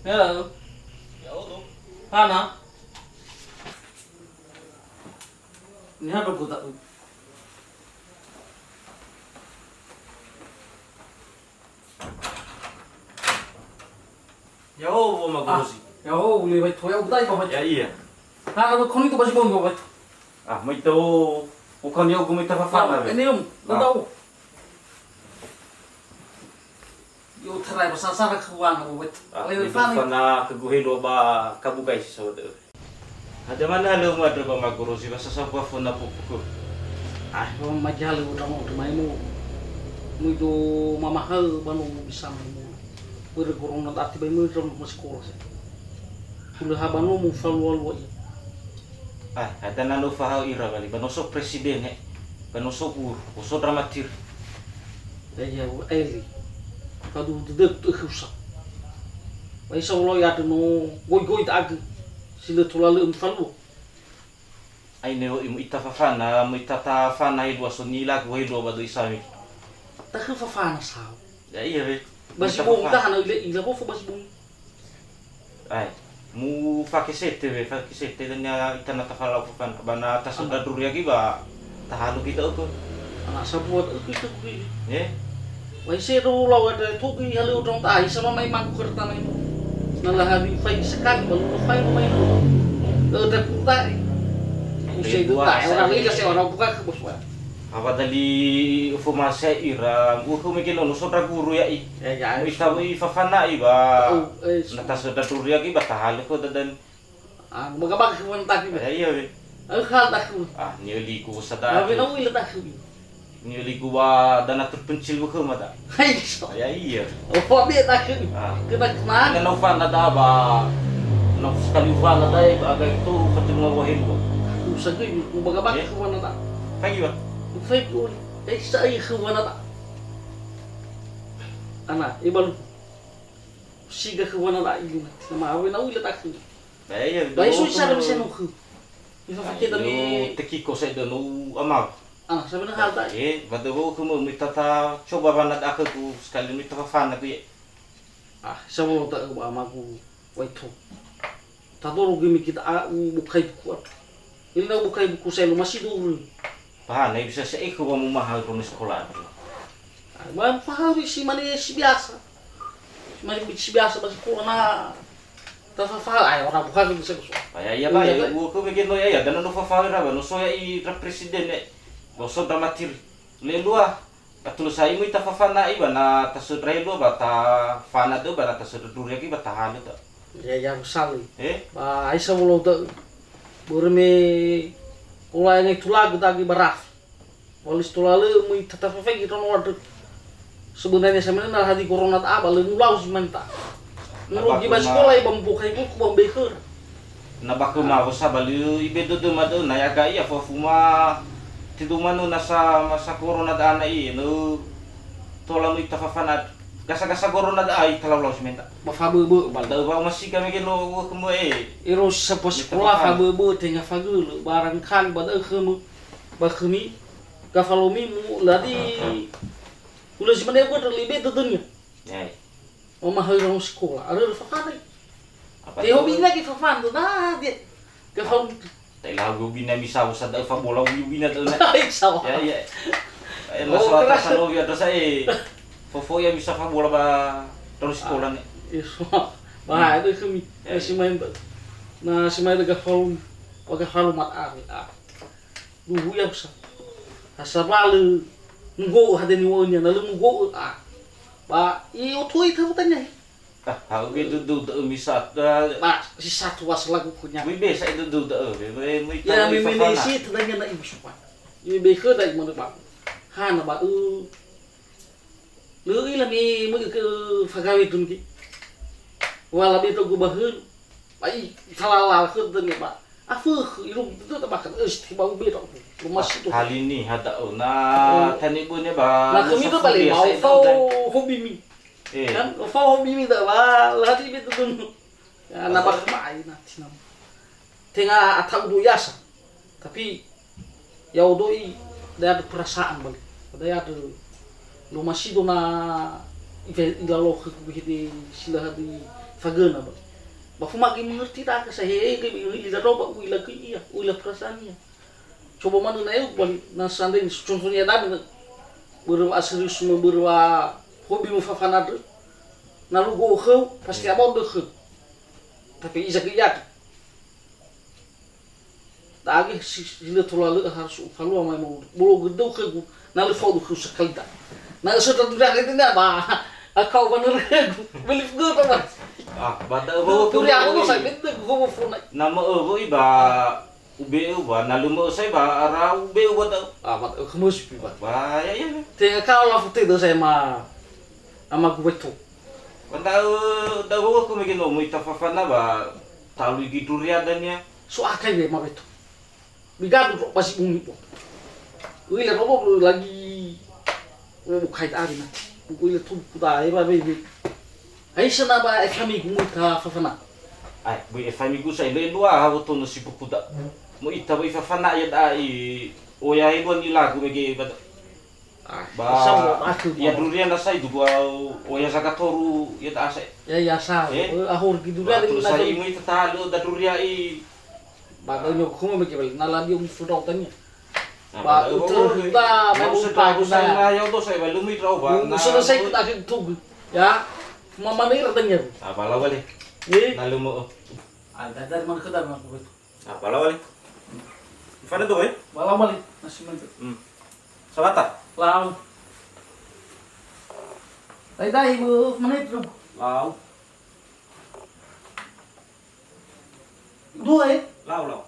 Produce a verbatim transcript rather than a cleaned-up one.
Hello. Ya'odo. Hana. Niha do kota. Ya'o, wo magurusi. Ah, ya'o, ule bai to, ya'o, dai ba bai. Ya'ia. Hana do koni to ba si bongi ba bai. Ah, mai to, ko koni ya'o, ko mai ta fafana, ah, be. Ini, um, ah. Tahu. Yo, terai ba sasara khöu wana, ba bai. Ah, le ini fana. Fana khögu helo ba kabu kai si sahabat. Ada mana le umat ba magurusi ba sasara ba fona pupuku. Ah, ba majalu udah mau, udah mai mu. Mu itu mamahal ba no mu bisa mai mu. Börö gorong na dati ba mu itu masih kurasa. Hulö ha ba no mu falua-lua ia. Ah, ada na no fahau ira bali, ba no so presiden, he. Ba no so guru, ba so dramatir. Ya, ya, eli. Faduhu dödögu tö husa. Ba isa ulau ya no goi-goi ta agö. Si lö tola lö mfalua. Ai ne oi mu ita fafana, mu ita ta fana helua so nilagu helua ba döi sami. Ta khö fafana sao. Ya, iya, we. Ba si bongi ta hana ile ila hofo ba si bongi. Ai, mu fakesete we, fakesete dan ya ita na tafalau fafan, ba na tasöndra duriaki ba tahalu kita ukur. Ana sabuat ukur itu kui. Eh? Wai se do lau ada tu kui halu dong ta, isa mamai mangku kerta mai mu. Na la hari fai sekali, baru fai mai mu. Eh, tak tak. Usai itu tak, orang ini kasih orang buka ke bos. Apa tadi informasi ira, guru mungkin ono sodra guru ya i. Ya, ya. Mu ita mu i fafana'i ba. Oh, eh, na tasöndra duriaki ba tahalu ko dadan. Ah, baga-baga khöu wanata'u, be. Ya, iya, be. Au hal tahu. Ah, niöligu sada. Ah, be na uila tahu. Niöligu wa dana terpencil khöma da. Hai, so. Ya, iya. Oh, be tahu. Ah. Kena, kena. Kena ufana da ba. Na sekali ufana da, eh, ba aga itu fatunga wahelu. Usah tu, mu baga-baga khöu wanata'u. Pagi, ba. Pagi, oi. Eh, sai khöu wanata'u. Ana, eh, balu. Siga khöu wanata'u ilina. Nama awe na uila tahu. Ba iya, ba isu do isara bisa no khöu. Ifa faketa mi tekiko sai do no amau. Ah, sabe na hal ta. Eh, ba do khöu mu mita ta coba wanata'u khögu sekali mita fafana ku ye. Ah, sawo ta ba amagu waito. Tadoro gemi kita a u bukai buku atu. Ini na bukai buku saya lu masih dulu. Paha na bisa saya ikut wa mu mahal kono sekolah atu. Ah, ba fahal si mane si biasa. Mari si biasa ba sekolah na ta fafahal, ay, orang bukan bisa. Ay, iya, ba, ya, bu ko bikin lo ya, ya, dan no fafahal ra ba, no so ya i ra presiden, eh. Lo so dramatir. Le lua, atulus ai mu ita fafana'i ba na tasöndra lua ba ta fana dö ba na tasöndra duriaki ba tahalu ta. Ya, ya, usali. Eh? Ba, ai sa wolo dö. Börö me ola yang itu lagu tagi ba rafi. Walau setelah le mu ita tafafegi rono wadö. Sebenarnya sebenarnya na hadi corona ta ba le mulau si manta. Murugi ba sekolah ba mbukai buku ba mbei khöra. Na ba khöma wasa ba le ibe dödö ma dö na yaga ia fafuma tidu manu nasa masa corona da ana i no tola mu ita fafana gasa-gasa corona da ai talau-lau si menta. Ba faböbö ba. Da ba masika mege no khöma e. Ero sapa sekolah faböbö tenga fagölö barangkali ba da khöma. Ba khömi, gafalomi mu, ladi, ulö si mane gua terlibe dödönia. Ya. Mama hai raun sekolah, ada ada fafana. Apa te tu? Hobi lagi fafana, nah, dia. Gafalomi. Tak ilah hobi na bisa, usah ada fa bola hobi na tu, nah. Insya Allah. Ya, ya. Eh, oh, masalah keras. Tasalowi ada saya. Fofo ya bisa fa bola ba terus sekolah nih. Iya, semua. Bah, itu khömi. Ya, si main, bah. Nah, si main gafalomi. Gafalomi mat ari. Ah. Duhu ia bisa. Asal ba lö mugo'ö hade niŵa'önia, na lö mugo'ö, ah. Ba, i otoi tahu tanya. Ah, hau ge dudu da'ö misa, ah. Ba, si satu was lagu kunya. Mui be sa dudu da'ö, be, be, mui ya, tahu mimi fafana. Si tanya na ibu sopan. Ibu be khöda i mana ba. Hana ba, eh. Lö ila me mö ke fagawe dun ke. Wala be to go bahön. Ai, talala khö dun ba. Afö khö ilu to ta bakan. Eh, sti ba ube to. Rumah situ. Kali ni hada ona. Oh. Tani bu ne ba. Na kami to bale mau fao hobi mi. Eh. Kan fao hobi mi da ba. Lati be to dun. Ya, na bakma ai na tinam. Tenga atau do yasa. Tapi, ya odoi, da ada perasaan bali. Ada ya ada luma sido na ife-, ilalo khögu hede sila hadi Fagöna ba. Ba fuma'ö göi mengerti da'ö sa hehe göi, göi ila doba, u'ila göi ia, u'ila perasaan ia. Coba manö na eu bali, na seandainya contohnya da'ö, börö wa serius mö, börö wa hobi mö fafana andrö. Na lugu khöu, pasti abao dökhö. Tapi iza göi ya'aga. Da'e si, si lö tola lö harus ufalua mai maudu. Bolo gödöu khögu, na lö faudu khöu sekali da. Na ösöndra duria khögu na ba, akau wanörögu. Beli gödö ba. Ah, ba da'ö. Turi aku sa gödögu homo fona. Na mö'ö wöi ba ube'u ba, na lö mö'ö sai ba ara ube'u ba da'ö. Ah, ba da'ö khömösi pi ba. Ba, ya, ya, ya. Tenga kau lafu te do saya ma, ama gu betul. Ba da'ö, da'ö wöku mege no möi tafafana ba talui göi duria dania. So akai we ma betul. Bigadu ro basi bumi po. Uile robo lagi. Wo kai ta ari na. Uile tu kuda eba bebe. Aisa na ba efami gumu ta fafana. Ai, bui efami gu sai le lua ha woto no si pukuda. Mo ita bui fafana ya dai. Oya e dua ni lagu mege bada. Ah, ba, sama aku ya mau. Duria na sai dua oya sagatoru ya ta sai. Ya, ya sa. Eh? Eh, ahor gitu ba, kan, terus na sai sai. Imui tata lo da duria i. Ba, ba, nyok kuma mege balik. Na lagi um fudau tanya. Nah, ba, ba, utur ba, ba, ba, mau utur sedang ba, usai na ya do sai ba lumi drau ba. Mu na selesai kita akhir tunggu. Ya. Mama ni ratanya. Ah, bala balik. Eh? Na lumo. Ah, dari mana ke dari mana ke? Ah, bala balik. Fana do, eh? Bala balik. Masih mantap. Hmm. Sabata? Lau. Dai, dai, bu, menit lu. Lau. Dua, eh? Lau, lau.